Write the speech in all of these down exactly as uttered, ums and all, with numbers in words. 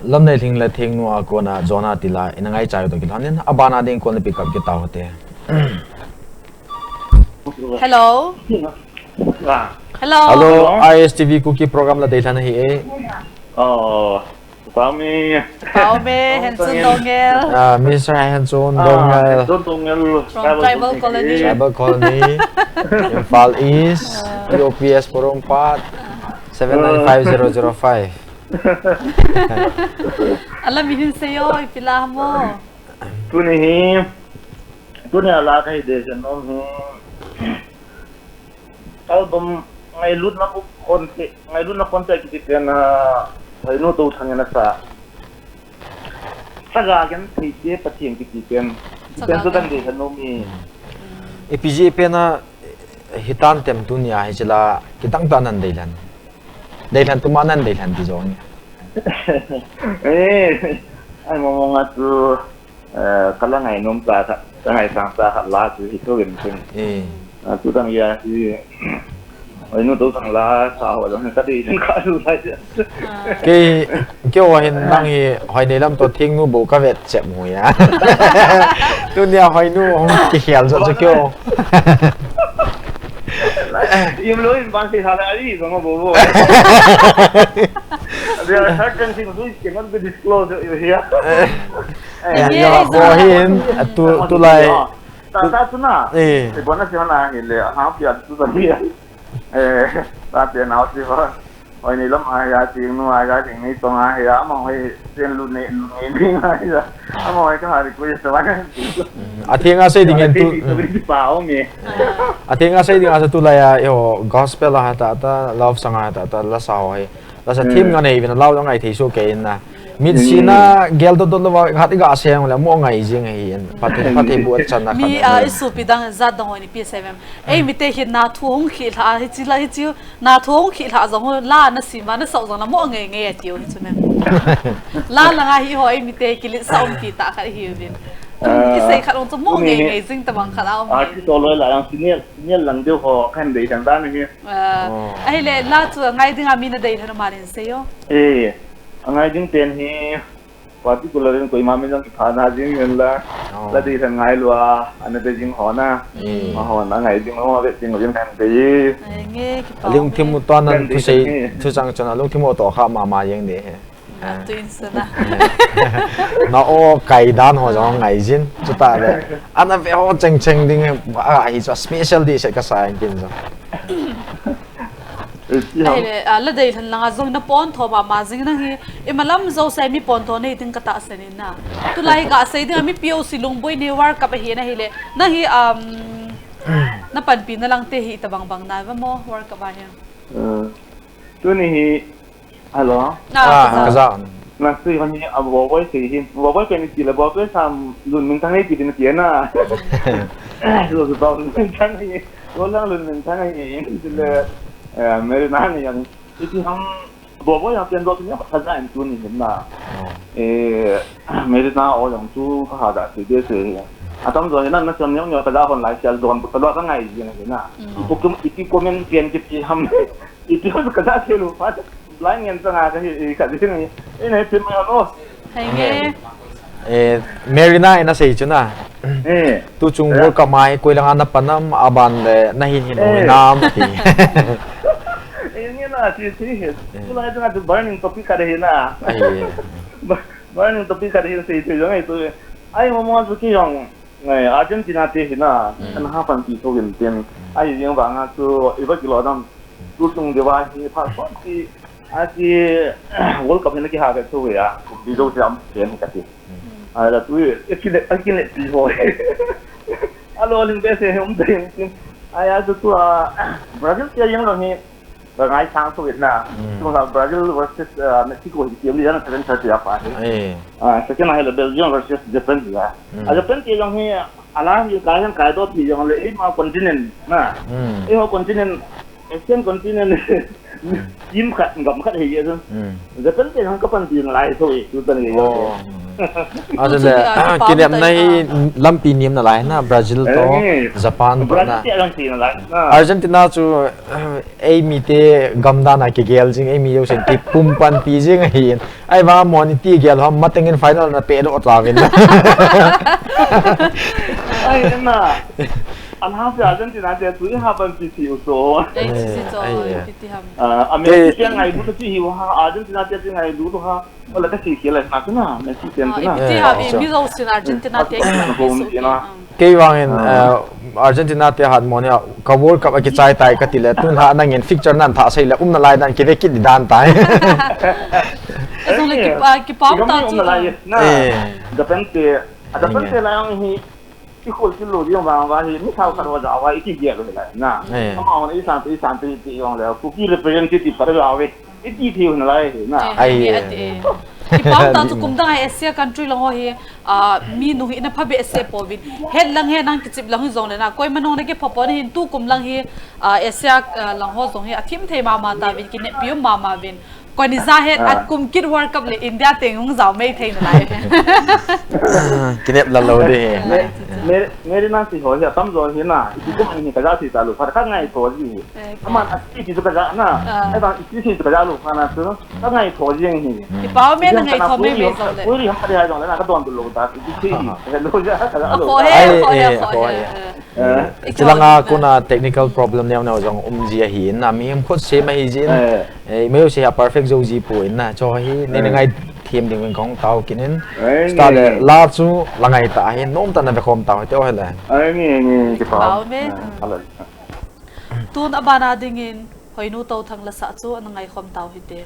Lamneilhing le Thingnu a kona Jonah Tila ina ngaicha u toh kilhonin, abana ding call na pick up kit tau hite. Hello. Ah. Hello. Hello, Hello. I S T V Kuki program la deilhen ahi e. Oh, Pau me. Pau me, Hanson Dongel. Ah, Mister Hanson Ah, Dongel. Hanson Dongel. From Tribal Tribal Colony. Colony. Tribal Colony. Imphal East. Ah. P O P S Porompat. Seven nine five zero zero five. Alam ihin seiyo, ipi la mo. Tuni hi, tuni a la kahi deisah nom hi. Album ngailutna bu konte, ngailutna konte kiti pen, ah, Hoinu Touthang in asa. Saga genthei te Pathen kiti pen. Kiti pen Saga chu genthei. Kadeisah nom e. Ipi jeh pen a, hitan tem tuni a hiche la, kidang tah nan deilhen. Deilhen tuma nan deilhen ti jong. Eh, ai mo mo nga tu, eh, kala ngainom ta kha, ka ngaisang ta kha la tu hi tu gin tin. Eh. Ah, tu dang ya hi, Hoinu Touthang la sa ho dang ka dei ka lu lai. Ah. Kei, kei o hin nang hi, Hoineilam toh Thingnu bou ka vet chep mu ya. Tunia Hoinu hung kikhel jot chu kei o. Im lo in bang se sa la ri bang bo bo. There are certain things which cannot be disclosed here. Eh, Eh, ya, eh, ko sa hin, tu, tu lai. Ta, ta tu na. Eh. Eh, bona se na hi le, ha, pia tu ta ni. Eh, ta pia na si ba. Hoineilam a ya, Thingnu a ya, Thingnei tong a ya, ama hoi, ten lu nei, lu nei ding a ya. Ama hoi ka ha request ba. Mm, a theng a sei ding en tu. Tu, mm. Ki pa o me. A theng a sei ding a sa tu la ya, yo, gospel a ta, ta, love song a ta, ta, la sa hoi. La sa thim Mm. nga nei vin, lau dang ai thei su ke in na. Mit Mm. sina, gel dot dot lo va, khat i ga seng le, mo ngai jing hi in. Pate, pate bu chan na Mi, khat na. ah, i supi dang, jat dang hoi ni pi seven. Ei, mi te hi na thu hung khi la, hi chi la, hi chi, na thu hung khi la jong ho, la na sim va, na sau jong la mo ngai ngai a tiu hi chu men. La la nga hi ho, ei, mi te kilit sa um pi ta kha hi vin. Tum ki sei kha long chu mo ngai ngai jing ta bang kha la um. Artist to loi la yang senior, senior lang deu ho, khan dei chang ta ni hi. Ah, Oh. ahile, la chu ngai ding a mi na dei lhon ma rin sei yo. Eh, a ngai ding pen hi, particular in koima min jong kipha na jing yin la, Oh. la dei lhon ngai lua, ana dei jing ho na. Mm. Ma ho na ngai ding ho, ve ding ho jing kan dei. Ai, nge, kipa A lungthim nge. u to nan Kan thu dei sei, kan he. thu chang chang a lungthim u to kha ma ma jeng de he. Ah. Tu in sa na. Na o kai dan ho jong ngai jin, chu ta le. Ana ve ho cheng cheng ding, a hi chu special di se ka sa kin jong. Ai le, ah, la dei lhon langa jong na pon tho ma ma jing nang hi, i malam jo sai mi pon tho nei ding ka ta sen in na. Tu lai ga sei ding a mi P O C Lungboi ni World Cup a hi na hi le. Na hi, um, na panpi na lang te hi ta bang bang na va mo World Cup a hi. Eh, tuni hi, hello? Ah, Ah, ka ka ja. ja. Na sui hon hi, a bo boi sei hi. Bo boi pe ni ti le bo pe sam lun min thang nei ti din ti na. Lo su ba lun min thang nei. Lo lang lun min thang nei. Ti le, eh, Merina ni yang. Iti ham bo boi yang pian do ni ka ja en tuni hin na. Oh. Eh, Merina o yang tu ka ha da ti de se. Atam jo hin na na chon yang ka ja hon lai sel don ka lo ka ngai jing na. Mm. Ipu kum, ipi comment pian ki ti ham. Iti ho ka ja thei lou phat, blind ngen chang a ka hi, i ka ding hi. I nei pim mai lo. Hai nge. Eh, Merina in asei chu na. Eh. Tu chung Ya. World Cup mai koi langa na pan am, aban le na hin hin Eh. hoi nam ti. Eh, nge na ti ti hi. Eh. Tu lai chang a tu burning topic ka de hi na. Ai. Ba-, burning topic ka de hi sei tu jong ai tu. Ai mo mo tu ki jong. Ngai, Argentina te hi na, Mm. kan ha pan ti tho gin tin. Mm. Ai jing vang a chu, i va kilo dam. Tu chung de va hi pha so ti. A ti World Cup hi na ki ha ve tho ya. Kum bi do jam pen ka ti. Mm. Ai la tu, e ki le, e ki le ti ho. A lo ling be se hom de tin. Ai a tu tu a, Brazil ke jing lo hi. Ka ngaisang sou in na. Mm. Tua Brazil versus, uh, Mexico hi game li jana seven thirty a pa hi. Eh. Ah, second a hi la Belgium versus Japan hi a. Mm. A Japan ti jong hi, a la hi ka jong kai dot hi jong le, eh, ma continent na. Mm. Eh, ma continent, Asian continent. Mm. Team khat, gam khat hi a jong. Mm. Japan ti jong ka pan ti jong lai sou eh, tu tan hi jong. Oh. Achu le, kinepna hi lampi nem nalai na, Brazil to, Japan to na. Argentina chu, eh, eimi te gamdan a kigel jing, eimi jousen kipumpanpi jing ahin. Ahivang amahon iti gel ham, mateng in final na pe doh tauvin. Ai, na. An ha se Argentina te tu i ha panpi ti u so. Ei, si, si, cho, ai, eh. Piti ham. Ah, a Messi te ngailut ti hi u ha, Argentina te ngailut u ha. Wala ka si khel a na tu na, Messi te tu na. Iti ha, mi jousen Argentina te ngailut so. Kei vangin, eh, Argentina te hat mo nia, ka World Cup a kichai tai kati le, tun ha nangin fixture nan thah sei le, umna lai dan kive kit di dan tai. Ajong le kipa, kipa ta chu. Na, Japan te, a Japan te la jong hi, i khol kit lou di jong vang vang hi, mi thao khat ho ja va, i kigel lou hi lai, na. Amahon i san te, i san te, ti jong le, Kuki representative pa ja ve. Iti thei u nalai hi na. Ai, eh, ati, eh. Kipa ta chu kum dang a Asia country lang ho hi, ah, mi nung hi na phabeh se pouvin. Het lang hi nang kichep lang hi jong le na. Koima nung na kipha pon hin tu kum lang hi, ah, Asia, ah, lang ho jong hi athim thei mama tauvin, kineppi um mama uvin. Koi ni ja het at kum kit World Cup le India teng hung jao mai thei nalai. Kinep la lou di hi. Me, me, me ri na si ho hi atam jo hi na. Iti kum ni ka ja si ta lou. Phat khat ngai to ji hi. Eh, aman a ti ti chu ka ja na. Ah. Ai bang i ti ti chu ka ja lou kha na chu. Ka ngai tho jeng hi. Kipa me na ngai tho me me jong le. Puri ha ri ha jong le na ka don lou ta. I ti ti. He lou ja ka ja lou. Ai, eh, eh. Eh. Chulanga kona technical problem neo neo jong um ji ahi na, mihem khut sem ahi jin. Eh, me u se ha perfect jo ji poi na. Cho hi ne ne ngai them ding kong tao kinin. Start le la chu la ngai ta hi nom ta na ve khom tao te o he le. Ai ni ni kipa. Kipa me. Ala. Tun abana dingin, Hoinu Touthang lasa chu ana ngaikhom tau hite.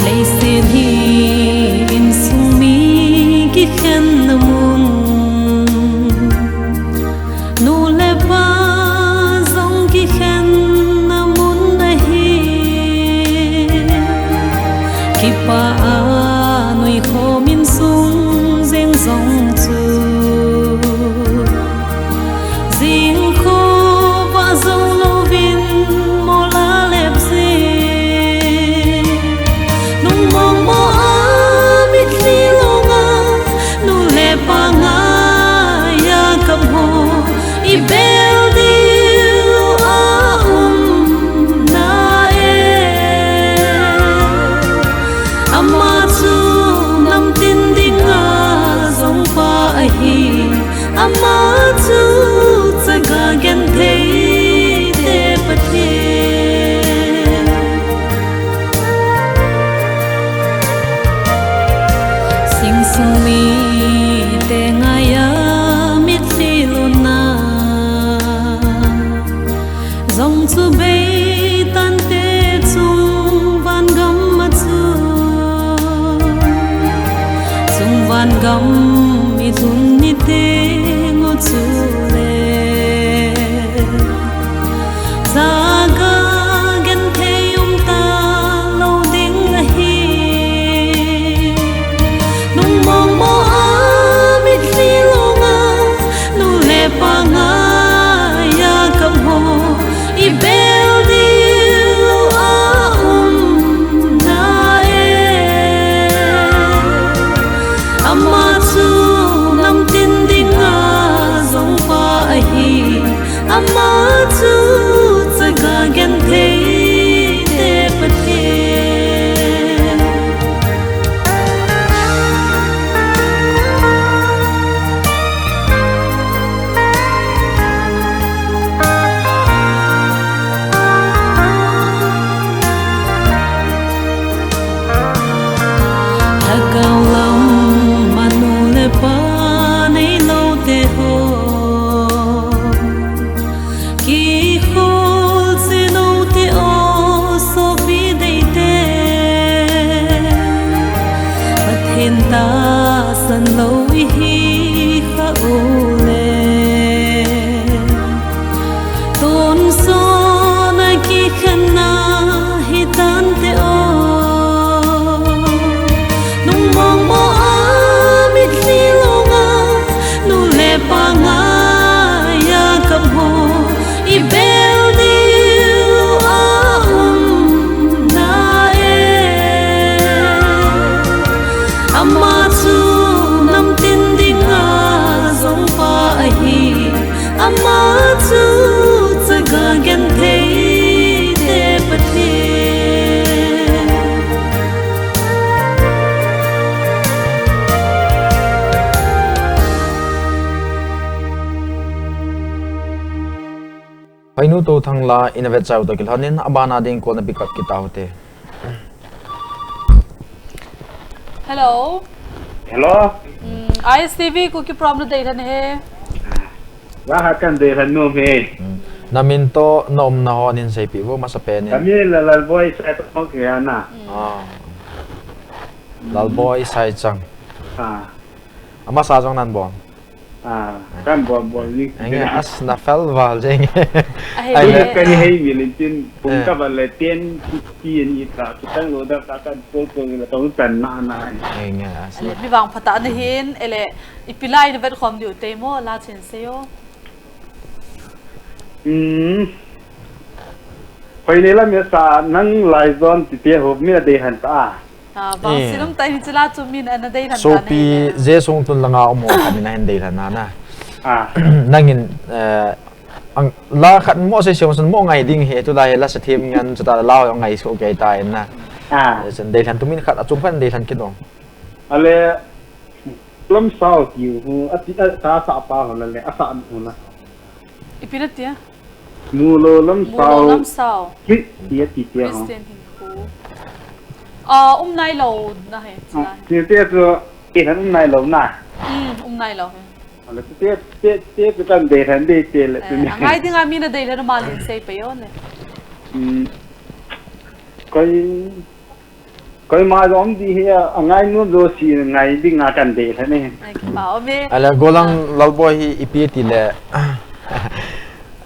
Leiset hi insung mi kikhenna mun. Nu le pa jong kikhenna mun ahi. Kipa a nuikhom insung jeng jong chu. Jingkhovah jou louvin mola lep jeng. Nung mong mo a mitlhi longa. Nu le pa ngaiya kap ho, i bel diu a um na e. Ama chu namtin dinga jong pa ahi, ama chu chaga genthei te Pathen. Insung mite ngaiya mitlhi lona jong chu bei tante chung vangam a chu, chung vangam i lhun niteng u chu le. Chaga genthei um talou ding ahi. Nung mong mo a mitlhi longa, nu le pa ngaiya kap ho, i bel diu a um na e. Ama chu namtin dinga jong pa ahi. Ama chu chaga genthei te Pathen. Lhagao lam a nu le pa neilou te ho, kikhol jing u te o sopi deite. Pathen tahsan lou ihi kha u le. Tonsot a kikhenna hitante o. Nung mong mo a Ama chu namtin dinga jong pa ahi, ama chu chaga genthei te Pathen. Hoinu Touthang la in a vet chai u toh kilhonin, abana ding kon a pick up kit taute. Hello. Hello. Mm, I S T V Kuki Prom na deilhen ahi. Wa ha kan deilhen nom e. Mm. Na min toh na umna ho nin seipeh vo masapen in. Ka min la Lalboi Saichang kiti ahi. Mm. Ah. Lalboi Saichang. Ah. Amasa jong nan bol. Ah, kan bol bol ni. Enge, as na fel val jeng. Ahile. Ai, le. Kan hei mi lin tin, pung, eh, ka bal le ten fifty ni ta, kitang lou da ka kan bol bol ni la tong tan na na. Enge, as. Ahile, mi vang phatah na hin, ahile, ipi la in a vet khom diu te mo, la chen seiyo. Hmm. Hoi ne la mi sa nang lai zon ti te ho mi la deilhen ta. Ah, vang, eh, silum ta hi chila chu min ana deilhen ta. Sopi nei le. Je sung tun langa um ho khat in ahin deilhen na na. Ah. Nangin, eh, ang, la khat mo sei sei sun mo ngai ding he, tulai la sa thim ngan chu ta la ngai so kei ta in na. Ah. Eh, sen deilhen tu min khat achung khan deilhen kit dong. Ale, lam sao ki hu, ati, a, ta sa pa ho la le, a sa hu la. Ipi na tia? Mulo lam sao. Mulo lam sao. Chris tia ti tia ho. Christian hinkho. Ah, um nai lou na he, chila he. Ah, ti tia chu, ti han um nai lou na. Hmm, um nai lou he. Ala ti tia, tia, tia chu kan deilhen ding tia le. Eh, tu ni. Angai dinga mi na deilhen ma lin sei pe yo ne. Hmm. Koi Koima jong di hi a, angai nom jo si ngai dinga kan deilhen e. Ai, kipah um e. Ala golang Lalboi hi ipi ti le,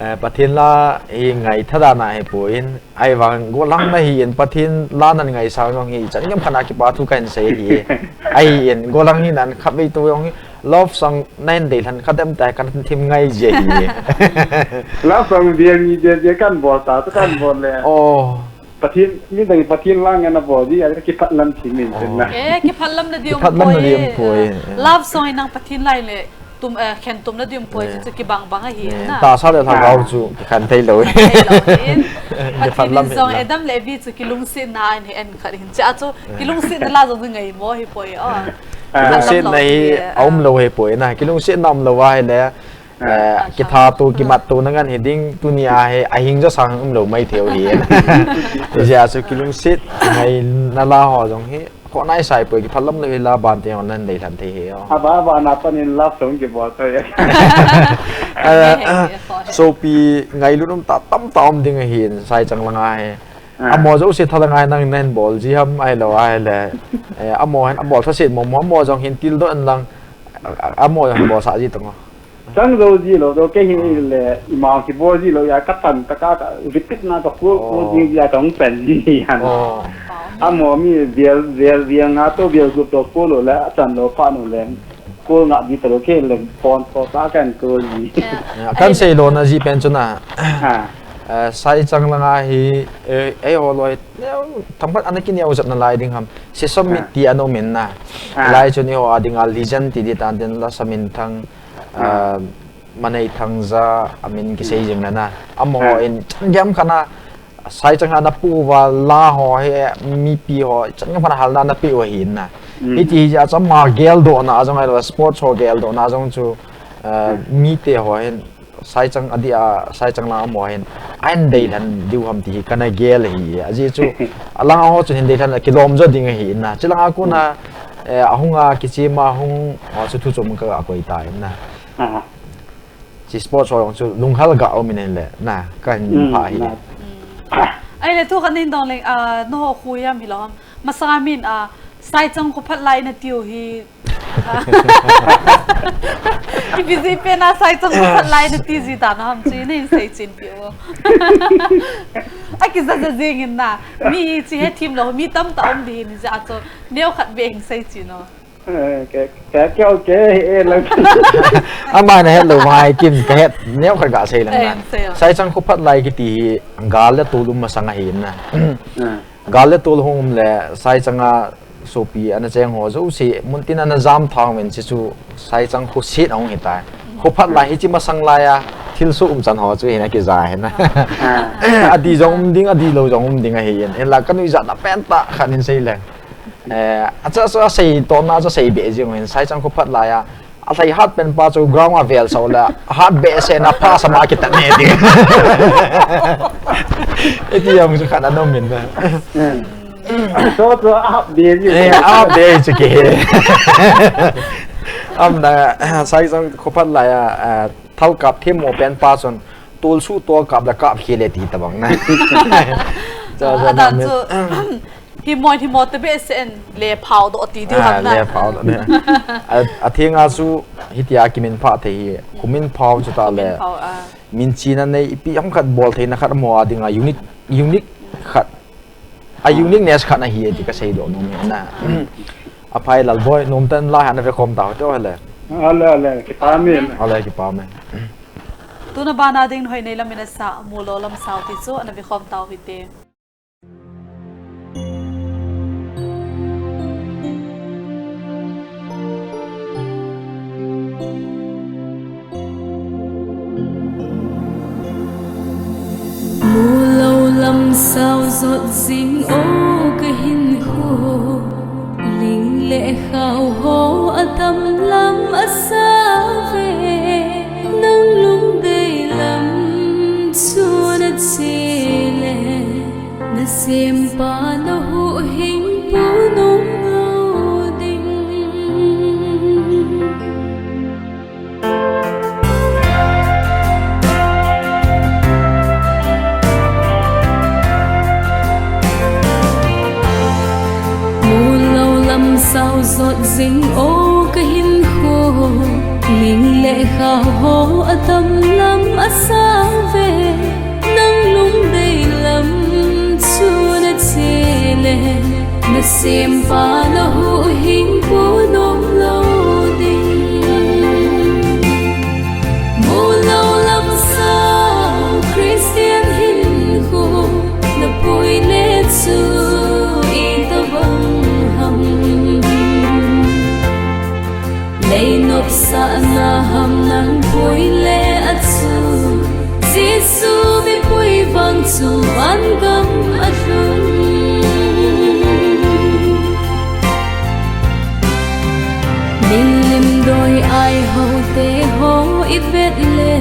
eh, Pathen la hi ngai tha dan a hi poi. Ahivang golang na hi in Pathen la nan ngaisang jong hi chan ngam khat a kipa thu kahin sei hi. Ahi in golang hi nan khatvei tu jong hi love song nan deilhen khat dem tai kan thim ngai je hi. Love song dia ni dia dia kan bol ta, kan bol le. Oh. Pathen, midang Pathen la ngen a bol di, a kiphatlam thim in chen na. Oh. Eh, kiphatlam na di um poi. Kiphatlam na di um poi. Eh, love song in nang Pathen la le tum, eh, khen tum na di um poi, eh, chu kibang bang ahi, eh, na. Tahsa le lhagao chu kikhen thei lou. Khen thei lou in. Kiphatlam Pathen jong in na. Adam le Evi chu kilungsetna in hi en khat hin. Cha chu, eh, kilungsetna la jong ngai mo hi poi, oh. Kilungsetna hi, eh, a um lou hi poi na. Kilungsetna um lou a hi le, eh, ah, kitha tu, kimat tu na ngan hi ding tuni a hi, ahing jo sang um lou mai thei u hi. Hijeh a chu kilungset ngaina la ho jong hi, kho nai sai poi kiphatlam lou hi la ban te hon nan deilhen thei hi. Aba, aba na pan in love song kibol thei. Eh, sopi ngailut um ta tam ta um ding ahin, Saichang langa hi. Ah. Amo jouse thalang a nang nan bol ji ham ahilou ahile. Eh, amo hin abol thaset mo mo, amo jong hin tildoh in lang, a, a, amo jong hin bolsah ji tong o. Chang jo ji lou, do kei hi le, ima kibol ji lou, ya ka tan ta ka, ka, repeat na ka ko, ko, oh, ji ya ka hung pen ji yan. Oh. Amo mi vel, vel, vel nga to, vel gup to ko lou le, a chan lou pha nu le. Ko nga di ta lou kei le, pon to ta kan ko ji. Yeah. Ya, kan sei lou na ji pen chu na. Ha. Eh, Saichang langa hi, eh, eiho loi, eh, thangphat ana kineo jat na lai ding ham. Sesame, ah, ti ana um in na. Ah. Lai chu eiho a dinga legend ti di tan tin la Saminthang, ah, ah, Maneithang ja, amin kisei jing na na. Amaho, ah, in, chan gei khat na, Saichang a na pu uva la ho hi, mipi ho, chan gei khat na hal na na pe u ahi na. Mm. Hiti hi ja chu ama geldoh na, a jong ahilou, sports ho geldoh na, a jong chu, eh, mm, mite ho hin, Saichang a di a, Saichang lang amo hin, ahin deilhen diu ham ti hi kana gel ahi. Ajeh chu, alang a ho chun hin deilhen a kilom jo ding ahi na. Chilang a kona, eh, ahung a kichim a hung, a chu thu chom ka koi ta in na. Aha. Chi sports ho jong chu lunghel ga um in le, na, ka hin, mm, pha hi. Na. Mm. Ahile thu khat nin dong leng, ah, nangho khu jam hilou ham. Masanga min, ah, Saichang khu phat lai na tiu hi, Ipi jeh pen a Saichang khu phat lai na ti ji ta na ham chu nei seichen peh o. Akija ja jing in na. Mi hi chi he thim lou, mi tamtah um di hin ja chu. Neo khat beh hin seichen o. Eh, ke, ke, ke, okay, eh, lang. Ama na het lou mai kin ka het neo khat ga sei lang na. Eh, sei o. Saichang khu phat lai kiti hi gal le tol um masang ahi na. Ah. Gal le tol hung um le, Saichang a sopi ana cheng ho jouse, muntin ana jam thauvin, hichu Saichang khoset ahung hitai. Khophat lai hiche masang laiya thilsoh umchan ho chu hin akija hin. Ah. Adih jong um ding, adih lou jong um ding ahin. Hinla kanuijat na pentah khat hin seileng. Eh, acha chu asei tona chu asei be jing hin, Saichang khophat laiya alhai hat pen pa chu ground a vel sau le, hat behseh na pha sama kitat ne ti. Iti jong chu khat ana um in na. Hmm. Chu chu a be ji. Eh, a be chu ke. Amna, Saichang khophat laiya, eh, thal kap themmo pen pa chun, tolsuh tol kap le kap khel e ti tabang na. Chu, chu, adan chu, himo, himo te behseh in le phao doh ti diu ham na. Ah, le phao doh ne. A, athenga chu hitia kiminphah thei hi. Khuminphao chu ta le. Khuminphao, ah. Minchena nei ipi ham khat bol theina khat mo a dinga unique, unique khat. A uniqueness khat ahi e ti kasei doh nom e na. Aphai Lalboi, nomtah in la ana vekhom tau te o le. Ale, ale, kipah e. Ale, kipah e. Tuna bana ding hoi nei lam in asa, Mulou lam sao ti chu ana vekhom tau hite. Mulou lam sao jot jing o kahinkho, ling le khao ho atam lam asa ve, nang lungdei lam chu nache le, nasempa nahuhhingpu nom lou ding. Mulou lam sao jot jing o kahinkho, ling le khao ho atam lam asa ve, nang lungdei lam chu nache le, nasempa nahuhhingpu nom lou ding. Mulou lam sao Christian hinkho, napui le chu itobang ham. Lei nopsahna ham nang pui le achu, Jesu mipui vang chu vangam alhung. Milim doi ai ho te ho ivet le,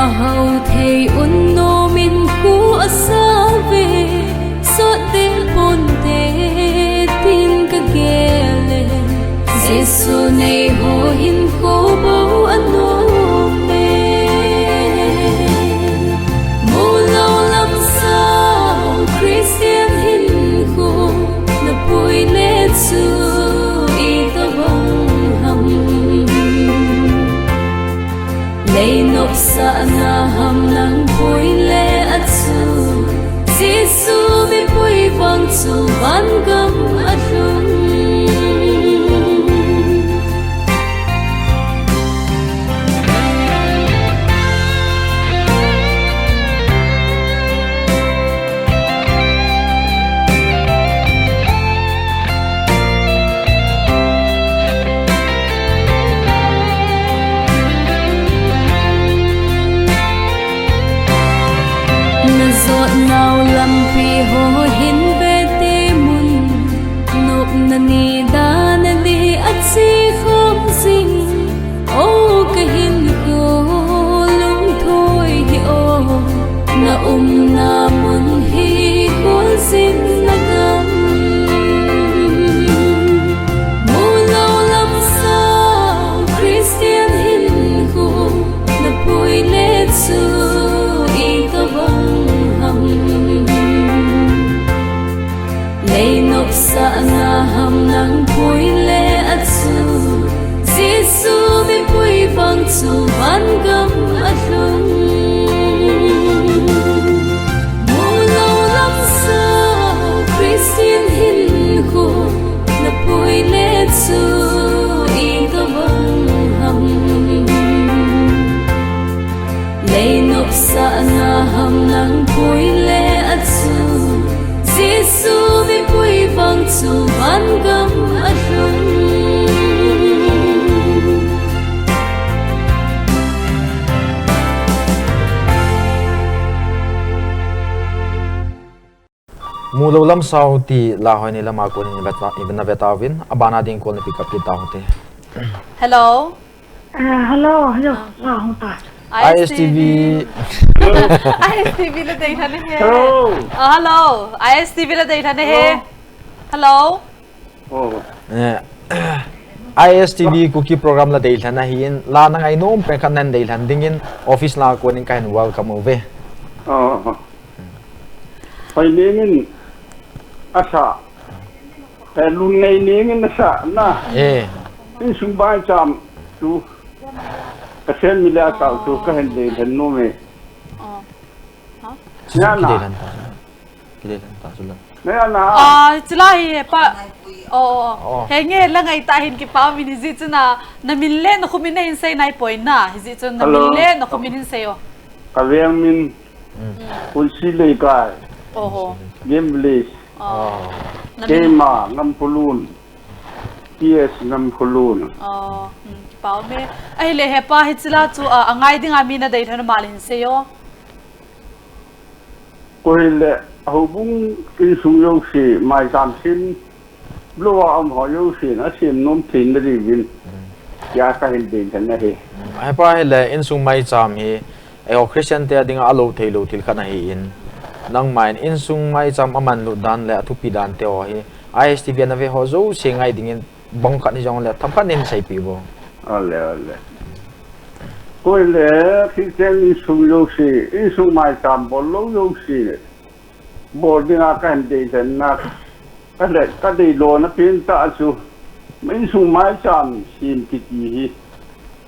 ahao thei un nom in khu asa ve. Sot ding ponte tin kagel e, Jesu nei ho hinkho bou anom e. Mulou lam sao Christian hinkho, napui le chu itobang ham. Lei nopsahna ham nang pui le achu, Jesu mipui vang chu vangam alhung. Najot nau lampi ho hin vete mun, Lou lam sao ti la hoi ni lama kon in i veta, i na veta uvin, abana ding kon na pick up kit tau te. Hello. Ah, hello, hello. Ah, hung ta. I S T V. I S T V la dei thane he. Hello. Ah, hello. I S T V la dei thane he. Hello. Oh. Eh, I S T V Kuki program la deilhen ahin, la na ngainom pen khat nan deilhen dingin office la konin kahin welcome uve. Oh. Pai ningin asa. Eh, lun ngai ningin asa na. Eh. Insung bai cham tu. Kasen mila ta tu kahin deilhen nom e. Oh. Ha? Sina na. Kidei lanta sula. Naya na. Ah, chila hi hepa. Oh, oh. Henge la ngai ta hin kipa min hiji chuna na min le na khumin hin sei nai poi na. Hiji chun na min le na khumin hin sei o. Ka veng min. Kunsi le kai. Oh. Game village. Oh. Kema ngam pulun. Yes, ngam pulun. Oh. Pau me. Ahile hepa hi chila chu a ngai dinga mi na dei thana mal hin sei o. Koile, houbung insung jouse, maicham sem, lou a um ho jouse, asem nom thei na diuvin. Tia kahin dei thana ahi. Hepa hile, insung maicham hi, eiho Christian te dinga alou thei lou thil khat ahin. Nangman, insung maicham aman lut dan le, athupi dan te ho hi. I S T V ana ve ho jouse ngai dingin, bang khat ni jongle, themkhat nin seipeh vo. Ale, ale. Koile, Christian insung jouse, insung maicham bol lou jouse. Bol dinga kahin dei thana. Kale, kadei lona pen tah chu. Insung maicham sem kiti hi.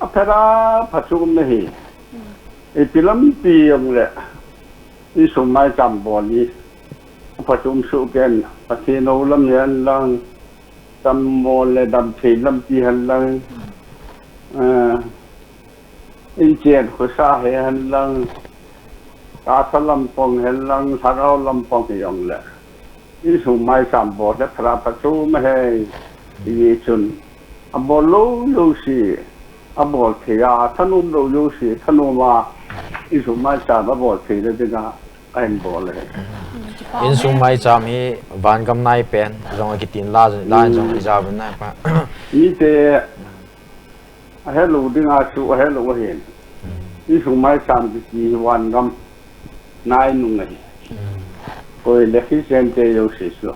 Aphat a, phat chu um na hi. Ipi lampi jongle. Insung maicham bol hi. Aphat chu um soh ken. Pathen hou lam hihen lang. Dammo le damthei lampi hen lang, eh, inchen khosa he hen lang, tahsa lampang hen lang, lhagao lampang hi jong le. Insung maicham bol le phat a phat chu um ahi, hijeh chun. Abol lou jouse, abol thei a, thanom lou jouse, thanom a, insung maicham abol thei le dinga, Ahin bol e. Insung maicham hi vangam nai pen, jong akitin la, la jong ija uvin na pa. Mite ahelou dinga chu ahelou ahin. Insung maicham kiti hi vangam nai nung ahi. Koile Christian te jouse chu.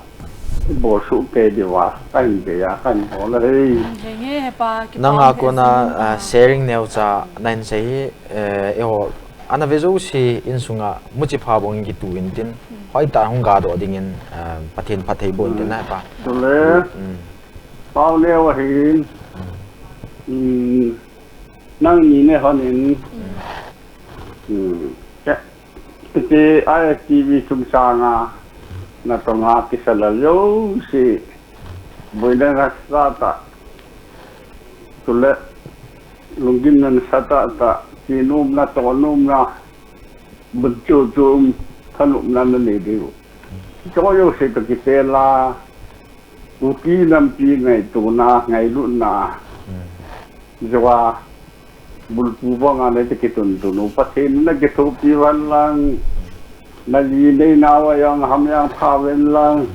Bol soh kei diuva, kahin bei a, kahin bol ahi. Henge hepa, kipa um e. Nanga kona, ah, sharing neocha nahin sei hi, eh, eiho, Ana ve jouse insunga muchi pha bangin kitu intin, hoitah hung gadoh dingin, ah, Pathen phatthei boh intin na pa. Chule, pau neo ahin, um, nangni nehon in, um, kei, kei I S T V chungchanga, natong a kisa lal jouse, boina nasatah, chule, Lunggimna nasatah tah, chenomna, tohnomna, bunchu chu um, thanopna nanei diu. Chujou jouse toh kichela, Kuki nampi ngaitona, ngailutna, jouva, bulpu banga neiti kituntun u, Pathen in nakithopi uhen lang, naji neinauva jong hamjong pha uvin lang,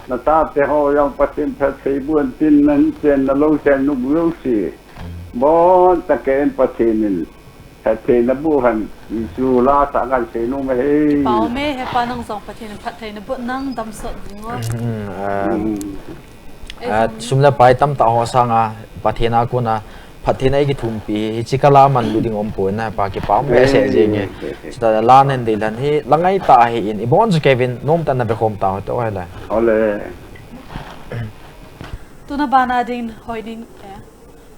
nachate ho jong Pathen phatthei boh intin, nahin chen nalou chen nu jouse. Bon, tah kei in Pathen in phatthei naboh hen, ti chu lasa kahin seinom ahi. Pau me, hepa nang jong Pathen in phatthei naboh nang damsot jing o. Hmm, ah, ah, sum le pai tamtah ho sanga, Pathen a kona, phatthei na eikithumpi, hiche kala manlu ding umpoi na, pa kipa um behseh jenge. Chutah la nahin deilhen hi, la ngaitah ahin, ibon chu kei vin, nomtah in na vekhom tau hite o hile. Ole. Tuna bana dingin hoi ding, eh.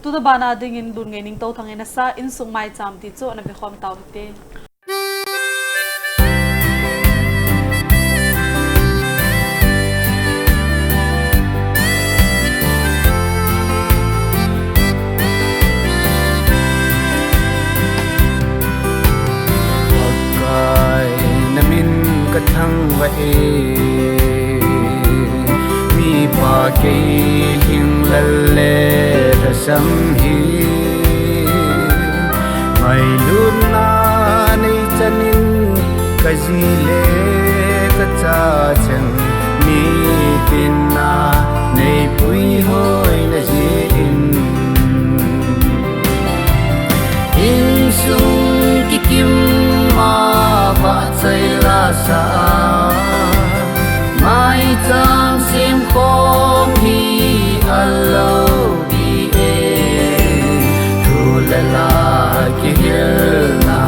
Tuna bana dingin Lunngeining Touthang in asa, Insung Maicham ti chu ana vekhom tau hite. Pakai namin kathangvah e, mipa kei lhinglel le lhasam hi. Ngailutna neichan in kaji le kacha chan Inna nei puihoi na jeh in, insung kikim a vahchoi la sa a, maicham sem khom hi alo di e, thu le la kihilna,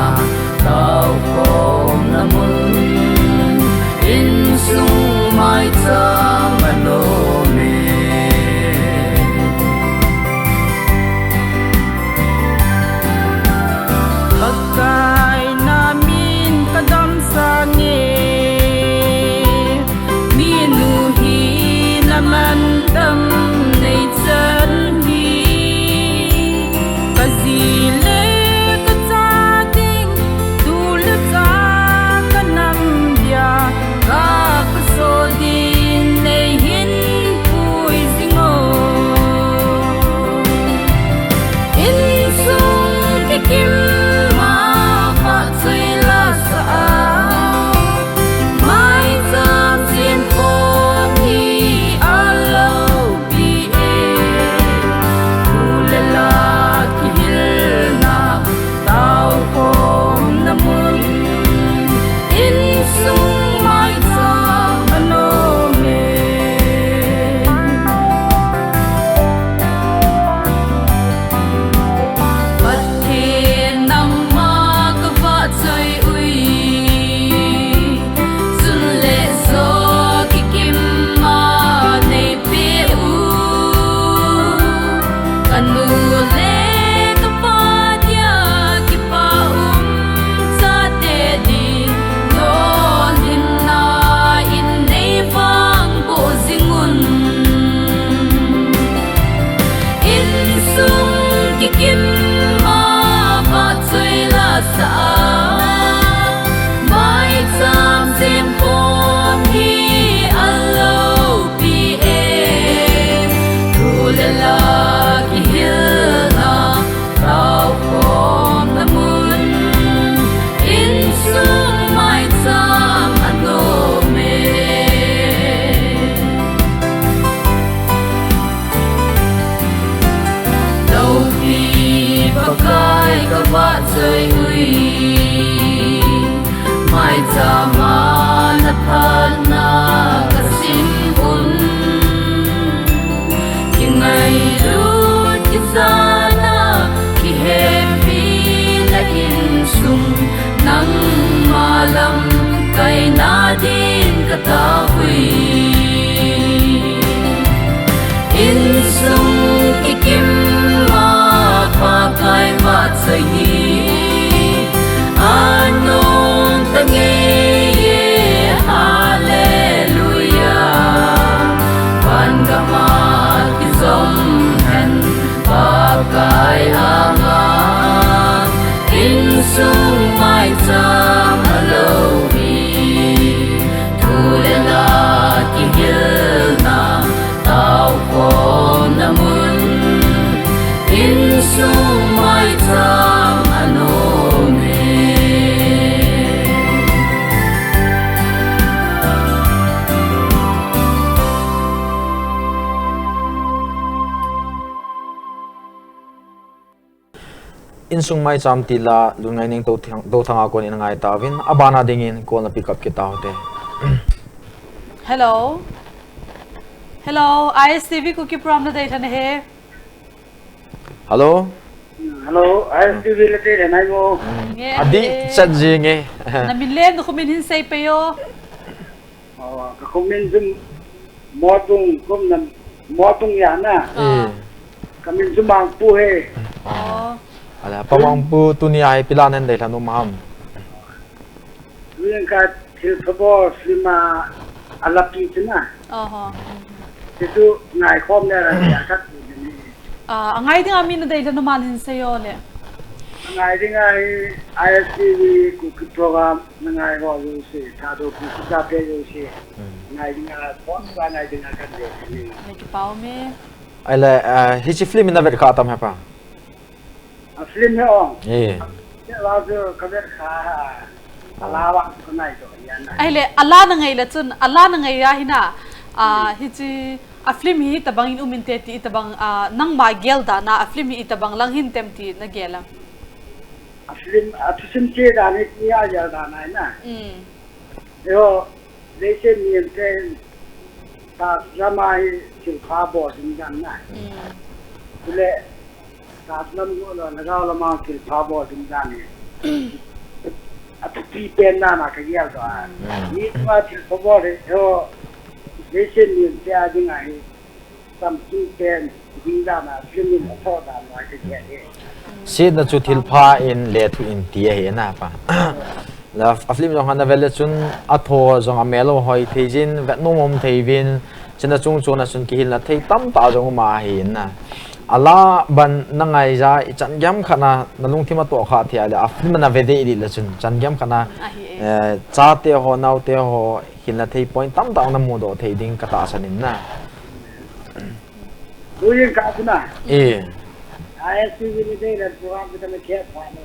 tao khomna mun, insung maicham anom e. Pakai na min ka damsah nge, minu hi na mandam nei chan hi, ka ji le ka cha ding, tu le cha ka nam dia, ka ka so din nei hin pui jing o. Insung kikim a vahchoi la sa a, maicham sem khom hi alo di e, thu le la kihilna, tao khomna mun, insung maicham anom e. Pathen nangma ka vahchoi ui, sun le jo kikim a nei pe u, ka nu le ka pa dia kipa um, chate ding lolhinna in nei vang boh jing un. Insung kikim a vahchoi la sa a, maicham sem khom hi alo di e, thu le la kihilna, tao khomna mun, insung maicham anom e. Loupi Pakai ka vahchoi ui, maicham a na phatna ka sim un, kingailut kijana, kihepina insung, nangma lamkaina din ka taovui. Insung kikim a Pakai vahchoi hi anom tange e, Hallelujah. Van gam a kijom hen Pakai anga, insung maicham alo hi, thu le la kihilna, tao khomna mun, insung maicham anom e. Insung maicham ti la, Lungngai Nengtou Thang, Touthang a kon in ngai tauvin, abana dingin call na pick up kit taute. Hello. Hello, I S T V Kuki program na dei lhon ahi. Hello. Hello, I S T V la dei lhon ahi mo. Nge, adih chet jing e. Na min le na kho min hin sei peh o. Oh, ka kho min chu Motung, kum na Motung ya na. Eh. Ka min chu Mangpu he. Oh. Ala, Pa Mangpu, tuni a hi ipi la nei dei lhon um ham? Tuni ka thil phabol film a, a lapi chu na. Oho. Ti chu ngai khom le la ya ka tu ni. Ah, a ngai ding a mi na dei lhon um a hin sei o le. A ngai ding a hi I S T V Kuki program na ngai ho jouse, Thadou Kuki chate jouse. Hmm. Ngai ding a, kon sa ngai ding a kan dei ni. Na kipah um e. Ahile, ah, hiche film in na vet kha tam he pa? A film he ong. Eh. Ke la jo ka vet kha ha. A la vang ka ngai to ya na. Ahile, a la na ngai le chun, a la na ngai a hi na. A, hichi, a film hi itabang in um inte ti itabang, a, nangma gel dan a, a film hi itabang lang hin tem ti nagel a? A film, a thusim che dan hi ti a gel dan a na. Mm. Yo, leiset mihem te, ta lama hi thilpha bol ding dan na. Mm. Chule, Tat lam go lo, lhagao lama thilpha bol ding dan hi. A thupi pen dan a ka gel doh a. Mm. Mi chunga thilpha bol hi, ho, leiset mihem te a ding a hi, samsung pen ding dan a, film in a tho dan a ka gel hi. Setna chu thilpha in lethuh in ti ahi na pa. La, a film jong ana vel le chun a tho jong a mel u hoi thei jin, vet nom um thei vin, chuna chung chuna chun kihilna thei tamtah jong um ahi na. A la ban na ngai ja i chan gem khat na, na lungthim a toh kha thei a le a film na ve dei le chun chan gem khat na, Ahi e. eh, chate ho, naote ho, hilna thei point tamtah na mudoh thei ding ka tahsan in na. Building ka sina. Eh. I S T V ni dei la program kita me khe pa ne.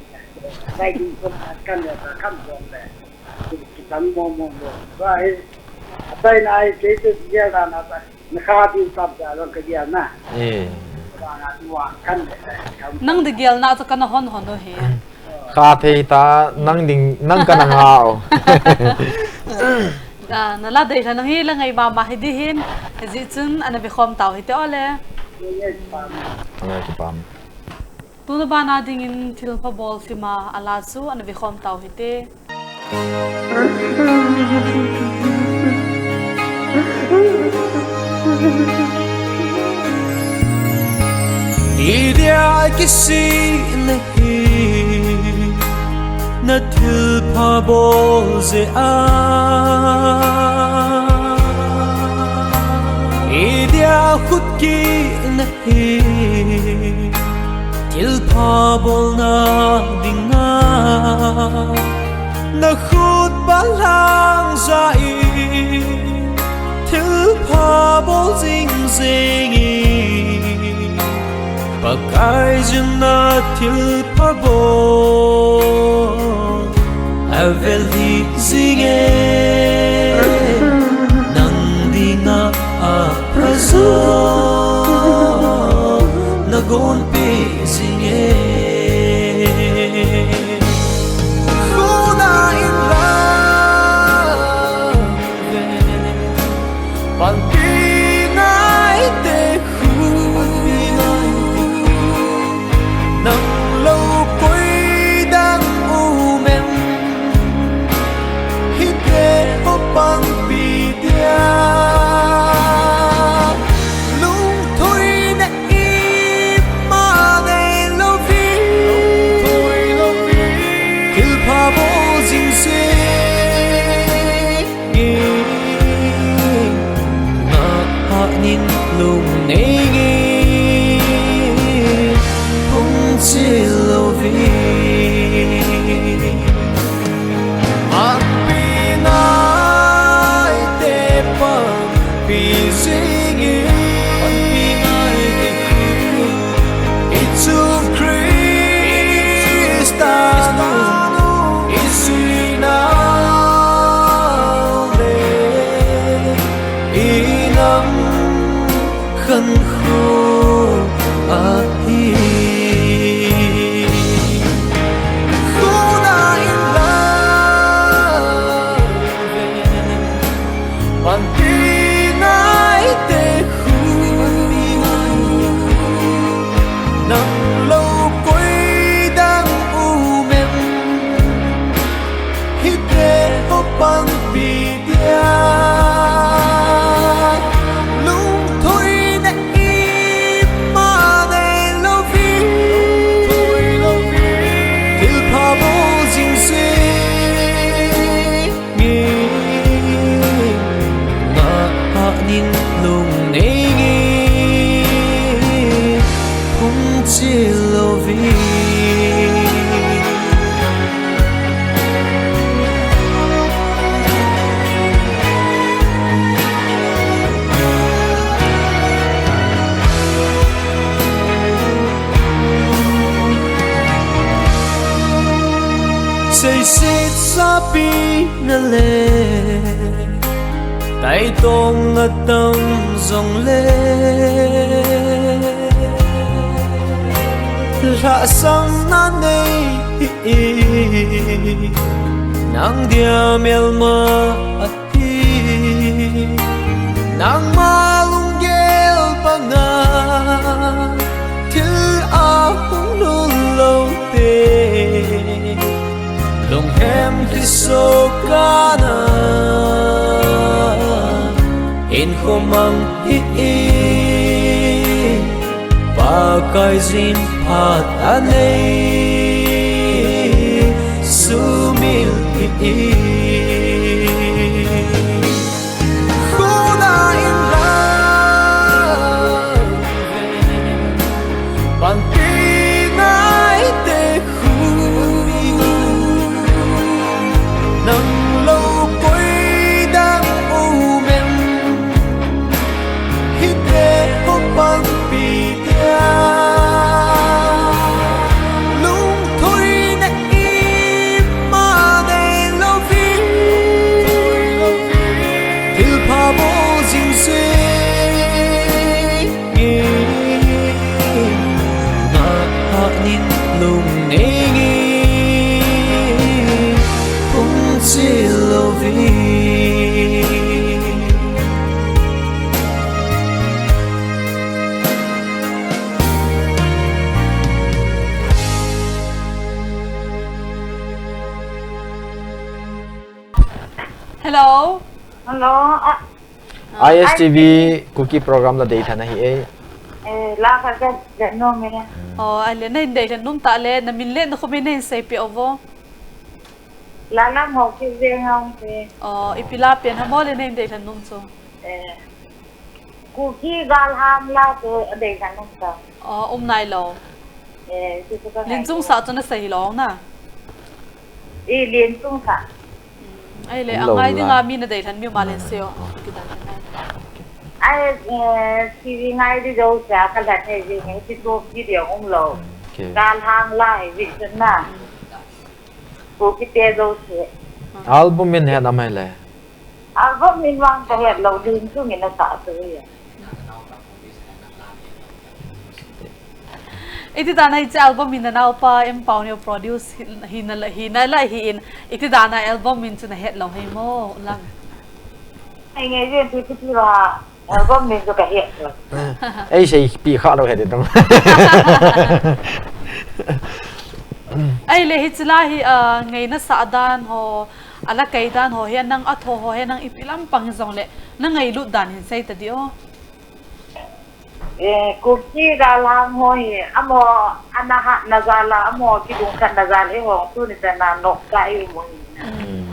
Sai kin ko kan le ka kan ko le. Ki tan mo mo mo. Sai, sai na ai ke te ya da na ta. Na ka di tap da lo ka dia na. Eh. Ba na tu wa kan le. Nang de gel na chu kana hon hon u hi. Kha thei ta, nang ding, nang kana ngah u. Ah, na la dei lha nang hi la ngai mama hi di hin, hijeh chun ana ve khom tau hite ole. Ana kipam. Tuna bana dingin thilpha bol film a la chu ana ve khom tau hite. Idia kisih na hi, na thilpha bol jeh a. Idia khut kit na hi, thilpha bolna dinga. Na khut balang ja in, thilpha bol jing jing in, Pakai jin na thilpha bol, avel hi jing e, nang dinga a prazo, na gon pe jing e. Khuna in la ve, panpi ngai te khu. Nang lou koi dang um em, hite ho panpi dia. Lungthoi na ima nei lou vi. Thilpha bol jing jing in, ngah hah nin lung nei in, hung chil lou vi. Panpi ngai te panpi jing in, i Jesu Christa nung i sui nau le, i nam khan khu ahi. Khuna in la ve, panpi ngai te khu. Nang lou koi dang um em, hite ho panpi dia. Lungthoi na ima nei lou vi. Thilpha bol jing jing in, ngah hah nin lung nei in, hung chil lou vi. Seiset sapi na le, Kaitong na tam zong le, lhasam na nei hi, nang dia melma ahi, nangma lunggel banga thil a hung lul lo te. Lunghem hi so kana in khomang hi, Pakai zin phat a nei sumil hi. Khuna in la Panpi ngai te khu, nang lo koi dang um em, hite ho panpi dia. Lungthoi na ima nei lo vi, thil pha bol jing se. Hello. Hello. Ah, I S T V Kuki program la dei than ahi e. Eh, la khat ka, ka nom e. Oh, ale, na hin dei than nom ta le, na min le na khomin na hin seipeh uvo. La la mo ki ve ngam ke. Oh, ipi la pen ham le na hin dei than nom chu. Eh, Kuki galhang la chu a dei than nom ta. Oh, um nai lo. Eh, chu chu ka ngai. Lin Chung Sah chu na sei lou na. I Lin Chung Sah. Ahile, a ngai dinga mi na dei lhan mi um a le sei o. Ai, eh, T V ngai di jouse a ka lhan hei jing e, ti tu video um lou. Okay. Galhang la hei jing chun na. Kuki te jouse. Album min het nam ahile? Album min vang ka het lou, Lin Chung in a sah tu e. Iti dan a hiche album hi na naopa M Pau Neo produce hi, hi na la, hi na la hi in, iti dan a album min chu na het lou hei mo, Lam? Ai nge jin ti ti ti la, album min chu ka het lou. Ei sei pi kha lou het dam. Ahile hiche la hi, ah, ngai na sah dan ho, a la kai dan ho, hi nang a tho ho, hi nang ipi lampang hi jong le, na ngailut dan hin sei ta di o. Eh, Kuki galhang ho hi, amaho ana hatna jal a, amaho kilungkhatna jal a, eiho tuni chan a nopsah a i um u hi. Mm.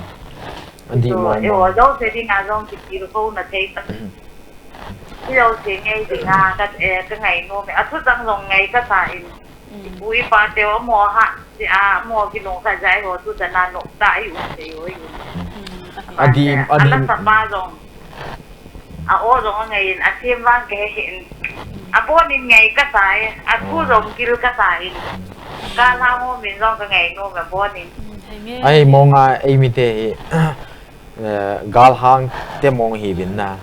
Adih mo mo. Eiho jouse dinga jong kitilkhouna thei ta. Eiho jouse ngai dinga ka, eh, ka ngainom e. Athu chang jong ngai kasa in. Mm. Ipu ipa teu amaho hat jeh a, amaho kilungkhat jeh a eiho tu chan a nopsah a i um thei u hi. Mm, ahi. Adih, adih. A la sapa jong, a o jong angai in, a sem vang ka he hih in. Abon in ngai kasa e, athu jong gil kasa in. Galhang ho min jong ka ngainom e abon in. Mm, henge. Ahi mong a, ei mite hi, eh, galhang te mong hi vin na.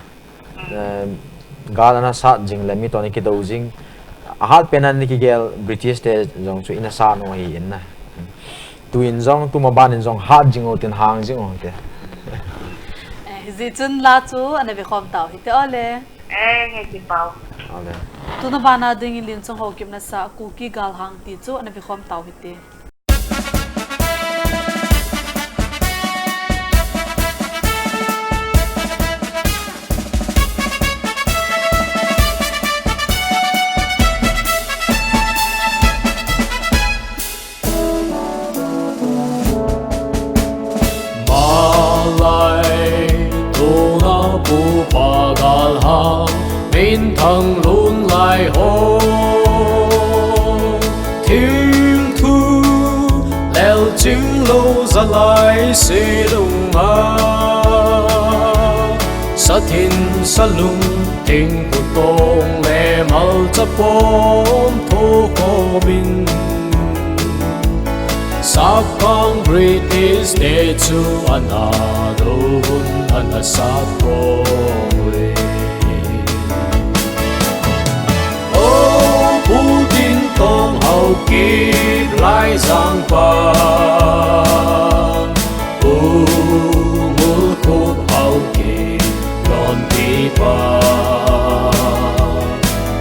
Eh, gal ana sat jing le mi toh ana kido jing. Ahat pen a ana kigel British te jong chu ina sat u ahi in na. Tuin jong, tuma ban in jong hat jing u tin hang jing u te. Eh, hijeh chun la chu ana vekhom tau hite ole. Eh, nge kipau. Ole. Tuna ban a ding in Lin Chung Haokip na sah Kuki galhang ti chu ana vekhom tau hite. Malai tuna pupa galhang minthang lhun lai ho. Thingthu lelching lou jalai se lung a, sathin salung, thingthu tong le malchapom tho khomin, Sapkang British Kriste chu ana lou hun ana sap poi. O Pu Dintong Haokip Laijang pa, Pu Ngulkhup Haokip Lonpi pa,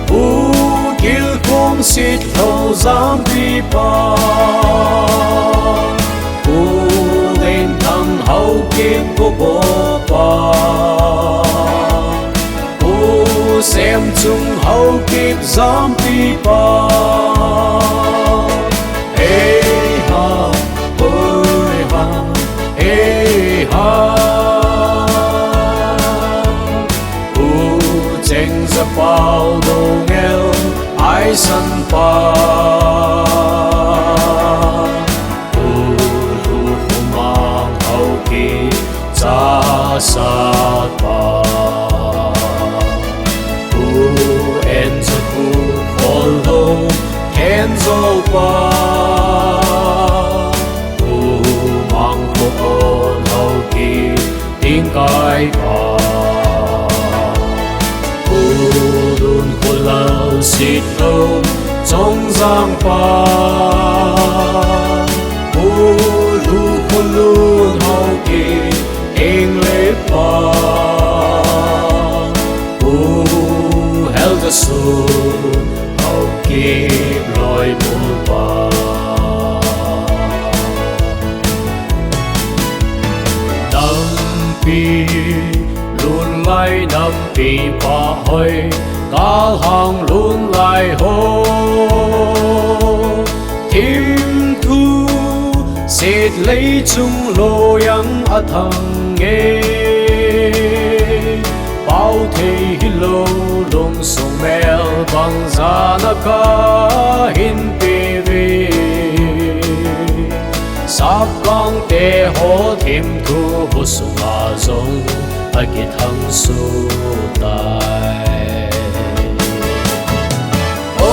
Pu Gilkhum Sitlhou Jampi pa, Pu Lenthang Haokip Gobo pa, Pu Semchung Haokip Jampi pa. Hei ha, hoi ha, hei ha. Pu Chengzapao Doungel Aisan pa, Pu Lhukhumang Haokip Chasat pa, Pu Enjakhup Kholhou Khenjo pa, Pu Mangkhokon Haokip Tingkai pa, Pu Lunkholal Sitlhou Chongjang pa, Pu Lhukholun Haokip Englep pa, Pu Heljasun Haokip Loibol pa. Nampi Lunlai, Nampi Pahhoi, Kalhang Lunlai ho, thimthu Setlei chung loiyang athang e. Pao thei hilou lungsung mel bang jana kahin pe uve. Sapkangte ho thimthu ho sunga jong akithang sutai. O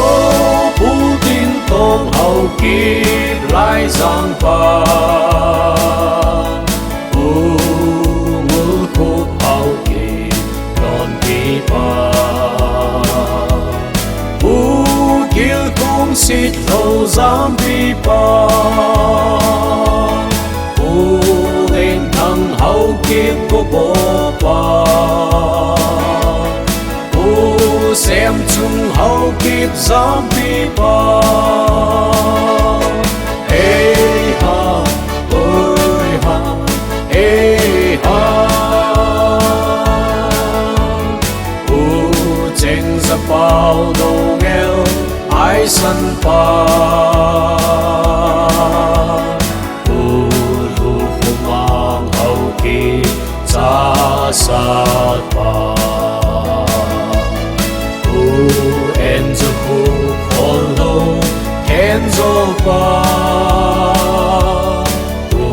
Pu Dintong Haokip Laijang pa, Pu Ngulkhup Haokip Lonpi pa, Pu Gilkhum Sitlhou Jampi pa, Pu Lenthang Haokip Gobo pa, Pu Semchung Haokip Jampi pa. Hei ha, hoi ha, hei ha. Pu Chengzapao Doungel Aisan pa, Pu Lhukhumang Haokip Chasat pa, Pu Enjakhup Kholhou Khenjo pa, Pu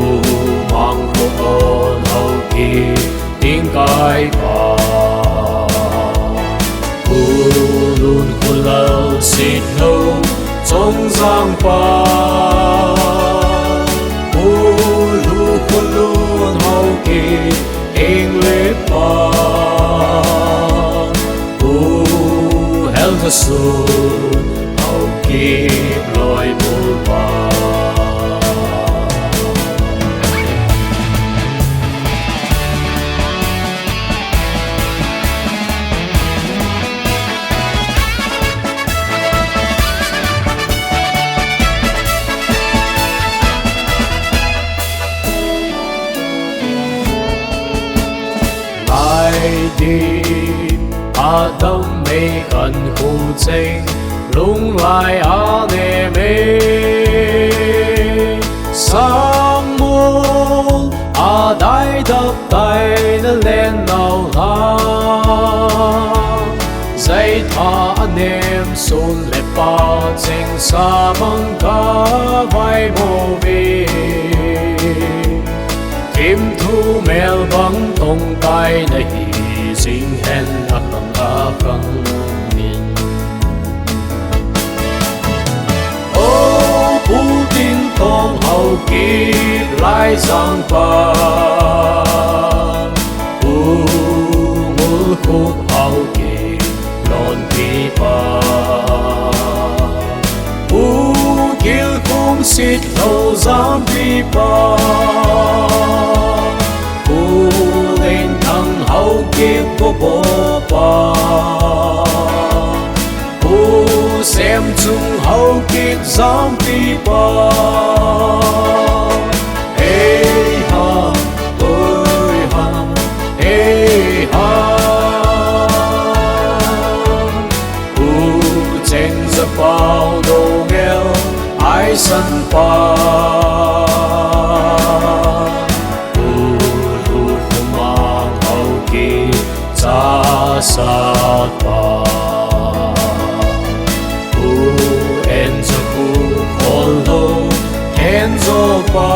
Mangkhokon Haokip Tingkai pa, Pu Lunkholal Sitlhou Chongjang pa, Pu Lhukholun Haokip Englep pa, Pu Heljasun Haokip Loibol pa. Laidip Adam Meikhan Khucheng, Lunglai a nem e. Sangmol a daidap taina Lennau lha, Jaitha a nem Sun le Pacheng, Samang ka vaimo uve. Thimthu mel bang tongtaina hi jing hen akhang akhang in. O Pu Dintong Hau Haokip Laijang pa, U Ngulkhup Haokip lonpi pa, U Kilkhum Sitlhou Jampi pa, U Lenthang Haokip Gobo pa, U Semchung Haokip Jampi pa. Hei ha, hoi ha, hei ha. U Chengzapau Doungel Aisan pa, U Lhukhum Mang Haokip Chahsat pa, U Enchakhup Kholhou Thenjo pa,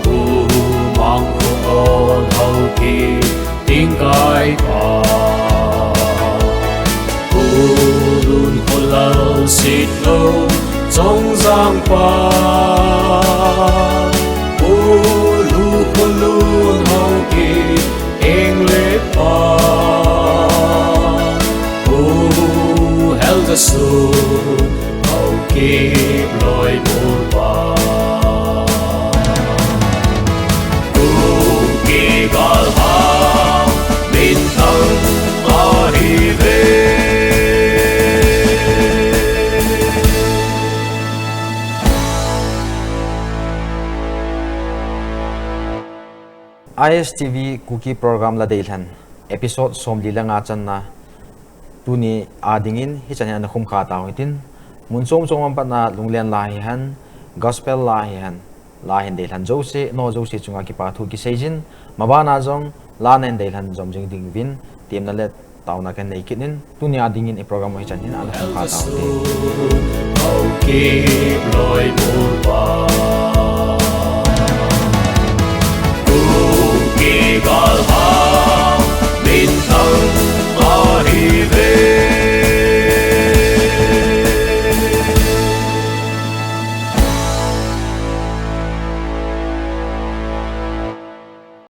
U Mangkhokon Haokip Tingkai pa, U Lunkholal Sitlhou Chongjang pa, U Lukholun Haokip Henglep pa, U Heljasun Haokip Loibol pa, Kuki galhang minthang ahiuve. I S T V Kuki program la deilhen, episode somli le nga channa tuni a dingin hichan hin ana khumkha tau hitin, mun chom chom a patna lunglen la hihen, gospel la hihen, la hin deilhen jouse, nao jouse chunga kipa thu kiseijin, mabana jong la nahin deilhen jom jing ding uvin temna le taona kanei kit in, tuni a dingin i program hichan hin ana khumkha tau hite. Haokip Loibol